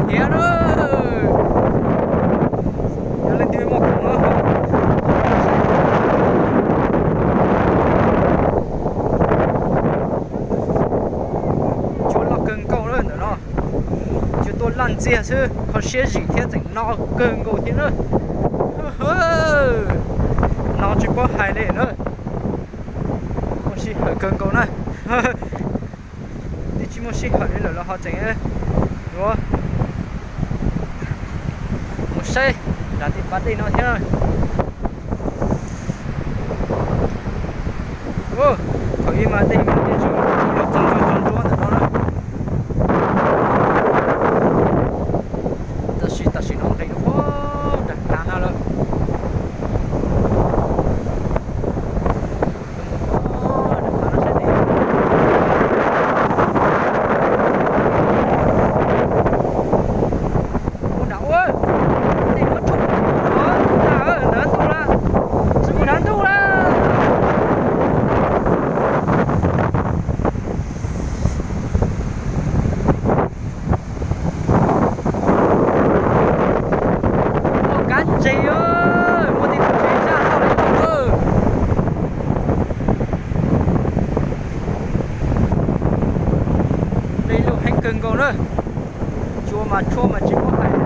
Thiab na, yog leej twg muaj khoom no, cua loj kawg nkaus na ntawm no, cua tuaj laj ntxiag xwb, kho siab zim thiab tseem no kawg nkaus thiab na. No tsis paub hais li na, muaj sij hawm kawg nkaus na. Twb tsis muaj sij hawm li lawm los ho tseem yuav mus saib nram tej pas dej no thiab. Thaum ub mas dej mas tej zaum los txog nruab ntawm no na. Tab sis tam sim no nqis rau nram hav no lawm. Ua nram ua, dej muab tshoob, ntawd ntuj lawm, tsis mus nram ntuj lawm. Muaj kab ntses, muaj tej ntses zaj tau li tau. Dej loj heev kawg nkaus na, cua mas tshuab mas tsis paub hais.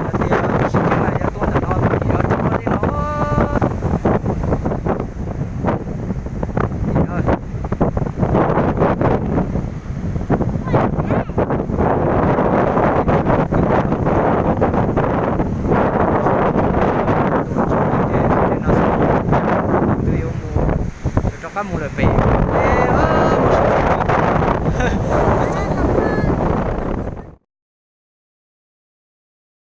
Hais tias sib ceg mas yog tuaj ntawm no tus tim no tsis muaj dej no. Twb yuav mus, rov qab mus lawm pem